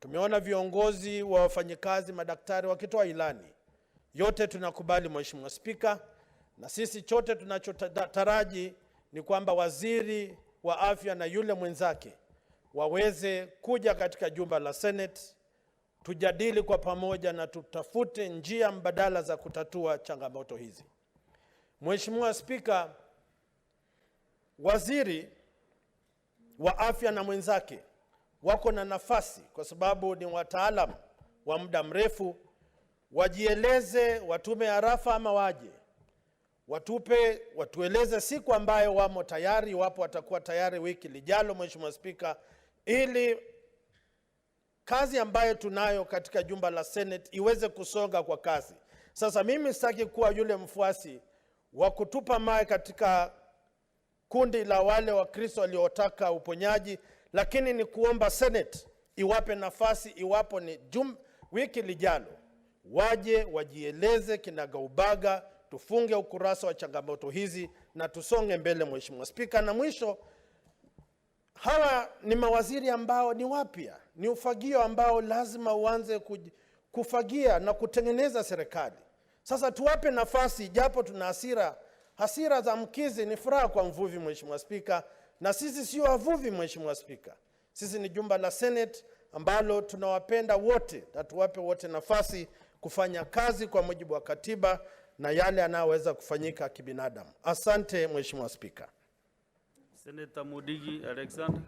Tumeona viongozi wa wafanyikazi, madaktari wakitoa ilani. Yote tunakubali, Mheshimiwa Spika, na sisi chote tunachotaraji ni kwamba waziri wa afya na yule mwenzake waweze kuja katika jumba la Senate tujadili kwa pamoja na tutafute njia mbadala za kutatua changamoto hizi. Mheshimiwa Spika, waziri wa afya na mwenzake wako na nafasi kwa sababu ni wataalam wa muda mrefu, wajieleze, watume arafa ama waje watupe, watueleze siku ambayo wamo tayari, iwapo watakuwa tayari wiki lijalo, Mheshimiwa Spika, ili kazi ambayo tunayo katika jumba la Senate iweze kusonga kwa kasi. Sasa mimi sitaki kuwa yule mfuasi wa kutupa mawe katika kundi la wale Wakristo waliotaka uponyaji, lakini ni kuomba Senate iwape nafasi, iwapo ni wiki lijalo, waje wajieleze kinagaubaga, tufunge ukurasa wa changamoto hizi na tusonge mbele, Mheshimiwa Spika. Na mwisho, hawa ni mawaziri ambao ni wapya, ni ufagio ambao lazima uanze kufagia na kutengeneza serikali. Sasa tuwape nafasi, japo tuna hasira. Hasira za mkizi ni furaha kwa mvuvi, Mheshimiwa Spika, na sisi sio wavuvi, Mheshimiwa Spika. Sisi ni jumba la Senate ambalo tunawapenda wote na tuwape wote nafasi kufanya kazi kwa mujibu wa katiba na yale yanayoweza kufanyika kibinadamu. Asante, Mheshimiwa Spika. Senator Mudigi Alexander.